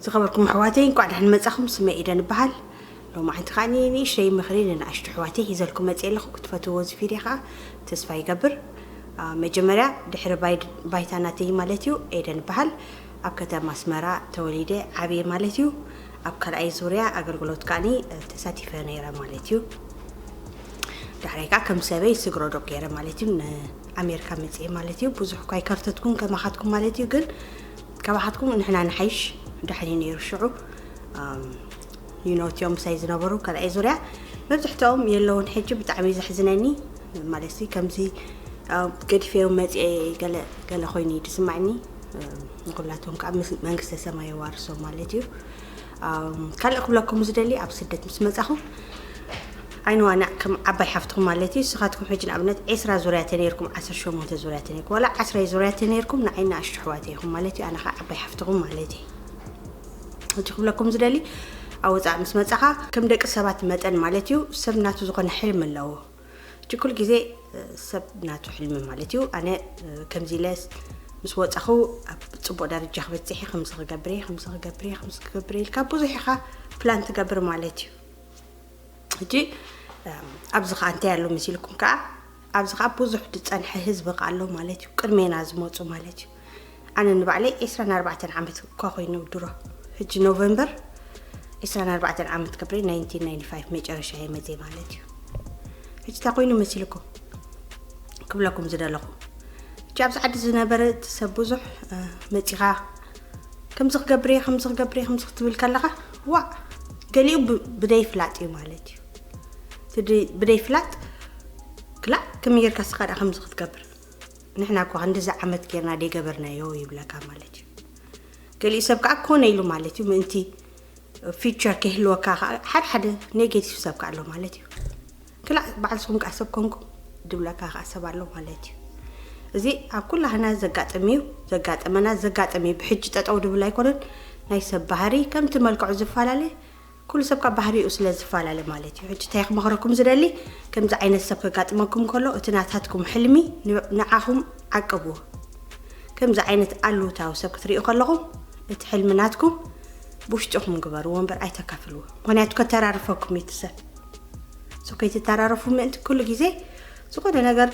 ዝኸበርኩም ኣሕዋተይ፣ እንኳዕ ደሓን መጻኹም። ስመይ ኤደን እበሃል። ሎማዓንቲ ከኣ ንእሽተይ ምኽሪ ንንኣሽቱ ኣሕዋተይ ሒዘልኩም መጽእ ኣለኹ። ክትፈትዎ እዚ ቪድዮ ከኣ ተስፋ ይገብር። መጀመርያ ድሕሪ ባይታ ናተይ ማለት እዩ፣ ኤደን እበሃል። ኣብ ከተማ ኣስመራ ተወሊደ ዓብየ ማለት እዩ። ኣብ ካልኣይ ዙርያ ኣገልግሎት ከኣ ተሳቲፈ ነይረ ማለት እዩ። ዳሕራይ ከኣ ከም ሰበይ ስግረ ዶብ ገይረ ማለት እዩ፣ ንኣሜሪካ መጽእ ማለት እዩ። ብዙሕ እኳ ኣይከርተትኩን ከማኻትኩም ማለት እዩ፣ ግን ካባኻትኩም ንሕና ንሓይሽ፣ ደሓን እዩ ነይሩ ሽዑ። ዩኖ እቲኦም ምሳይ ዝነበሩ ካልኣይ ዙርያ መብዝሕትኦም የለውን ሕጂ። ብጣዕሚ ዘሕዝነኒ ማለት ከምዚ ገዲፈዮም መፅኤ ገለ ኮይኑ እዩ ዝስማዕኒ። ንኩላቶም ከዓ መንግስተ ሰማይ የዋርሶም ማለት እዩ። ካልእ ክብለኩም ዝደሊ፣ ኣብ ስደት ምስ መፃኹም ኣይንዋናዕ ከም ዓባይ ሓፍትኹም ማለት እዩ። ንስኻትኩም ሕጂ ንኣብነት ዒስራ ዙርያ ተነይርኩም፣ ዓሰርተ ሸሞንተ ዙርያ ተነይርኩም፣ ዋላ ዓስራ ዙርያ ተነይርኩም ንዓይ ንኣሽቱ ኣሕዋተይ ኢኹም ማለት እዩ። ኣነ ከዓ ዓባይ ሓፍትኹም ማለት እዩ። እቲ ክብለኩም ዝደሊ፣ ኣብ ወፃእ ምስ መፃኻ ከም ደቂ ሰባት መጠን ማለት እዩ፣ ሰብ ናቱ ዝኾነ ሕልሚ ኣለዎ። እቲ ኩል ግዜ ሰብ ናቱ ሕልሚ ማለት እዩ። ኣነ ከምዚ ኢለ ምስ ወፃኹ ኣብ ፅቡቅ ደረጃ ክበፅሕ እየ፣ ከምዚ ክገብር እየ፣ ከምዚ ክገብር እየ፣ ከምዚ ክገብር እየ ኢልካ ብዙሕ ኢኻ ፕላን ትገብር ማለት እዩ። ሕጂ ኣብዚ ከዓ እንታይ ኣሎ መሲልኩም ከዓ፣ ኣብዚ ከዓ ብዙሕ ዝፀንሐ ህዝቢ ከዓ ኣሎ ማለት እዩ፣ ቅድሜና ዝመፁ ማለት እዩ። ኣነ ንባዕለይ ዒስራን ኣርባዕተን ዓመት እኳ ኮይኑ ድሮ፣ ሕጂ ኖቨምበር ዒስራን ኣርባዕተን ዓመት ክብሪ ናይንቲን ናይንቲ ፋይቭ መጨረሻ እየ መፅእ ማለት እዩ። ሕጂ እንታይ ኮይኑ መሲልኩም ክብለኩም ዝደለኹ፣ ሕጂ ኣብዚ ዓዲ ዝነበረ እቲ ሰብ ብዙሕ መፂኻ ከምዚ ክገብር እየ፣ ከምዚ ክገብር እየ፣ ከምዚ ክትብል ከለኻ፣ ዋእ፣ ገሊኡ ብደይፍላጥ እዩ ማለት እዩ። ብደይፍላጥ ክላእ ከመይ ጌርካ ስኻ ደኣ ከምዚ ክትገብር፣ ንሕና እኳ ክንድዚ ዓመት ጌርና ደይገበርናዮ ይብለካ ማለት እዩ። ገሊኡ ሰብ ከዓ ኮነ ኢሉ ማለት እዩ፣ ምእንቲ ፊቸር ከይህልወካ ከዓ ሓደ ሓደ ኔጌቲቭ ሰብ ከዓ ኣሎ ማለት እዩ። ክላእ ባዕልስኹም ከዓ ሰብ ኮንኩም ድብለካ ከዓ ሰብ ኣሎ ማለት እዩ። እዚ ኣብ ኩላህና ዘጋጥም እዩ፣ ዘጋጠመና ዘጋጥም እዩ። ብሕጂ ጠጠው ድብል ኣይኮነን። ናይ ሰብ ባህሪ ከምቲ መልክዑ ዝፈላለ፣ ኩሉ ሰብ ካብ ባህሪኡ ስለ ዝፈላለ ማለት እዩ። ሕጂ እንታይ ክመኽረኩም ዝደሊ፣ ከምዚ ዓይነት ሰብ ከጋጥመኩም ከሎ እቲ ናታትኩም ሕልሚ ንዓኹም ዓቅብዎ። ከምዚ ዓይነት ኣሉታዊ ሰብ ክትሪኡ ከለኹም እቲ ሕልሚ ናትኩም ብውሽጥኹም ግበርዎ እምበር ኣይተካፍልዎ። ምኽንያቱ ከተራርፈኩም እዩ እቲ ሰብ። ሶ ከይትተራረፉ ምእንቲ ኩሉ ግዜ ዝኾነ ነገር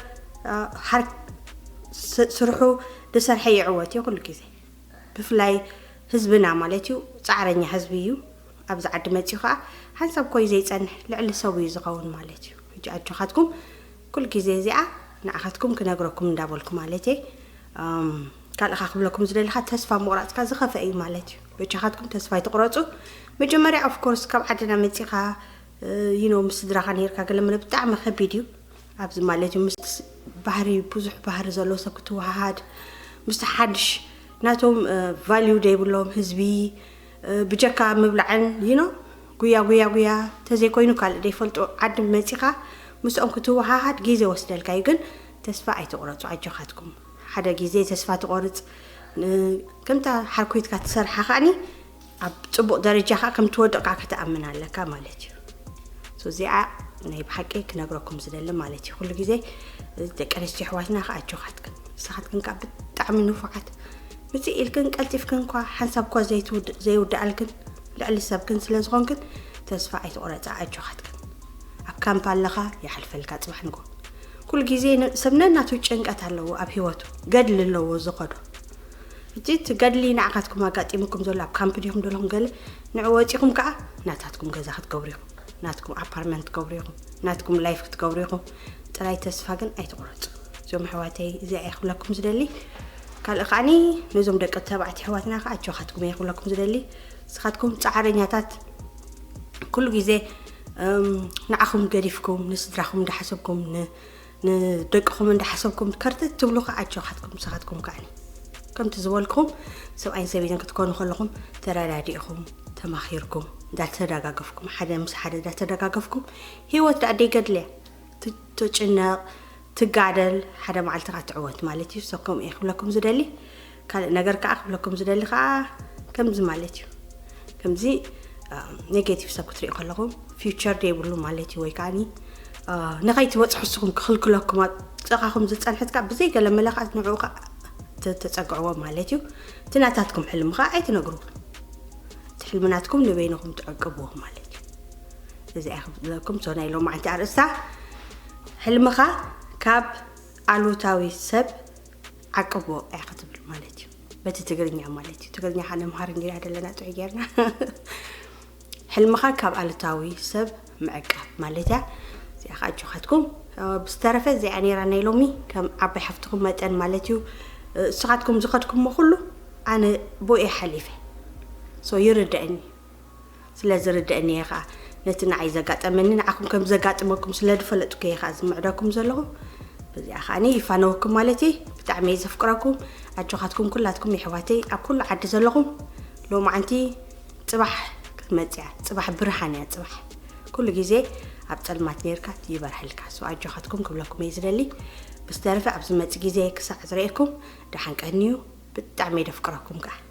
ስርሑ ዝሰርሐ ይዕወት እዩ ኩሉ ግዜ። ብፍላይ ህዝብና ማለት እዩ ፃዕረኛ ህዝቢ እዩ። ኣብዚ ዓዲ መፂኡ ከዓ ሓንሳብ ኮይ ዘይፀንሕ ልዕሊ ሰቡ እዩ ዝኸውን ማለት እዩ። ሕጂ ኣጆኻትኩም ኩል ግዜ እዚኣ ንዓኻትኩም ክነግረኩም እንዳበልኩ ማለት እየ። ካልእ ካ ክብለኩም ዝደሊ ካ ተስፋ ምቑራፅካ ዝኸፈ እዩ ማለት እዩ። በጃኻትኩም ተስፋ ኣይትቑረፁ። መጀመርያ ኦፍኮርስ ካብ ዓድና መፂኻ ዩኖ ምስ ስድራኻ ነይርካ ገለ መለ ብጣዕሚ ከቢድ እዩ። ኣብዚ ማለት እዩ ምስ ባህሪ ብዙሕ ባህሪ ዘለዎ ሰብ ክትወሃሃድ፣ ምስቲ ሓድሽ ናቶም ቫልዩ ዘይብሎም ህዝቢ ብጀካ ምብላዕን ዩኖ ጉያ ጉያ ጉያ ተዘይኮይኑ ካልእ ዘይፈልጡ ዓዲ መፂኻ ምስኦም ክትወሃሃድ ግዜ ወስደልካ እዩ። ግን ተስፋ ኣይትቑረፁ ኣጆኻትኩም። ሓደ ግዜ ተስፋ ትቆርፅ ከምታ ሓርኮይትካ ትሰርሓ ከዓኒ ኣብ ፅቡቕ ደረጃ ከዓ ከም ትወድቕ ከዓ ክትኣምን ኣለካ ማለት እዩ። እዚኣ ናይ ብሓቂ ክነግረኩም ዝደሊ ማለት እዩ። ኩሉ ግዜ ደቂ ኣንስትዮ ኣሕዋትና ከዓ ኣጆኻትክን፣ ንስኻትክን ከዓ ብጣዕሚ ንፉዓት፣ ምፅእ ኢልክን ቀልጢፍክን እኳ ሓንሳብ እኳ ዘይውድኣልክን ልዕሊ ሰብክን ስለ ዝኾንክን ተስፋ ኣይትቑረፃ ኣጆኻትክን። ኣብ ካምፕ ኣለኻ ይሓልፈልካ ፅባሕ ንጎ። ኩሉ ግዜ ሰብ ነናቱ ጭንቀት ኣለዎ ኣብ ህይወቱ፣ ገድሊ ኣለዎ ዝኸዶ። ሕጂ እቲ ገድሊ ንዓኻትኩም ኣጋጢሙኩም ዘሎ ኣብ ካምፕ ዲኹም ዘለኹም ገለ ንዑ ወፂኹም ከዓ ናታትኩም ገዛ ክትገብሩ ኢኹም፣ ናትኩም ኣፓርትመንት ክትገብሩ ኢኹም፣ ናትኩም ላይፍ ክትገብሩ ኢኹም። ጥራይ ተስፋ ግን ኣይትቑረፁ እዞም ኣሕዋተይ። እዚኣ እየ ክብለኩም ዝደሊ። ካልእ ከዓኒ ነዞም ደቂ ተባዕትዮ ኣሕዋትና ከዓ ኣጆኻትኩም እየ ክብለኩም ዝደሊ። ንስኻትኩም ፃዕረኛታት ኩሉ ግዜ ንዓኹም ገዲፍኩም ንስድራኹም እንዳሓሰብኩም ንደቅኹም እንዳሓሰብኩም ከርተት ትብሉ ከዓ ኣጆኻትኩም ንስኻትኩም ከዓኒ ከምቲ ዝበልኩም ሰብኣይን ሰበይትን ክትኮኑ ከለኹም ተረዳዲእኹም ተማኺርኩም እንዳተደጋገፍኩም ሓደ ምስ ሓደ እንዳተደጋገፍኩም ህይወት ደኣ ደይገድልያ ትጭነቕ ትጋደል ሓደ መዓልቲ ከዓ ትዕወት ማለት እዩ። ሰከም እየ ክብለኩም ዝደሊ። ካልእ ነገር ከዓ ክብለኩም ዝደሊ ከዓ ከምዚ ማለት እዩ። ከምዚ ኔጌቲቭ ሰብ ክትሪኡ ከለኹም ፊውቸር ዘይብሉ ማለት እዩ። ወይ ከዓኒ ንኸይትበፅሑ ንስኹም ክኽልክለኩም ኣብ ጥቓኹም ዝፀንሐት ከዓ ብዘይ ገለ መለ ከዓ ንዕኡ ከዓ ተፀግዕዎ ማለት እዩ። እቲ ናታትኩም ሕልሚ ከዓ ኣይትነግሩ። ሕልምናትኩም ንበይንኹም ትዕቅብዎ ማለት እዩ። እዚኣ ክብለኩም ሶ ናይ ሎማዓንቲ ኣርእስታ፣ ሕልምኻ ካብ ኣሉታዊ ሰብ ዓቅቦ እያ ክትብል ማለት እዩ። በቲ ትግርኛ ማለት እዩ። ትግርኛ ከኣ ንምሃር እንዲና ዘለና ጥዑይ ጌርና። ሕልምኻ ካብ ኣሉታዊ ሰብ ምዕቃብ ማለት እያ። እዚኣ ከኣ ኣጆኻትኩም። ብዝተረፈ እዚኣ ነይራ ናይ ሎሚ፣ ከም ዓባይ ሓፍትኹም መጠን ማለት እዩ። እስኻትኩም ዝኸድኩሞ ኩሉ ኣነ ብኡ እየ ሓሊፈ። ሶ ይርደአኒ። ስለ ዝርደአኒ እየ ከኣ ነቲ ንዓይ ዘጋጠመኒ ንዓኹም ከም ዘጋጥመኩም ስለ ዝፈለጥኩ እየ ከኣ ዝምዕደኩም ዘለኹ። በዚኣ ከኣ ይፋነወኩም ማለት እየ። ብጣዕሚ እየ ዘፍቅረኩም። ኣጆኻትኩም ኩላትኩም የሕዋተይ ኣብ ኩሉ ዓዲ ዘለኹም። ሎማዓንቲ ጽባሕ ክትመጽእ እያ። ጽባሕ ብርሃን እያ። ጽባሕ ኩሉ ግዜ ኣብ ጸልማት ነርካ ይበርሐልካ። ሶ ኣጆኻትኩም ክብለኩም እየ ዝደሊ። ብዝተረፈ ኣብ ዝመጽእ ግዜ ክሳዕ ዝርእየኩም ደሓን ቀንዩ። ብጣዕሚ እየ ዘፍቅረኩም ከኣ።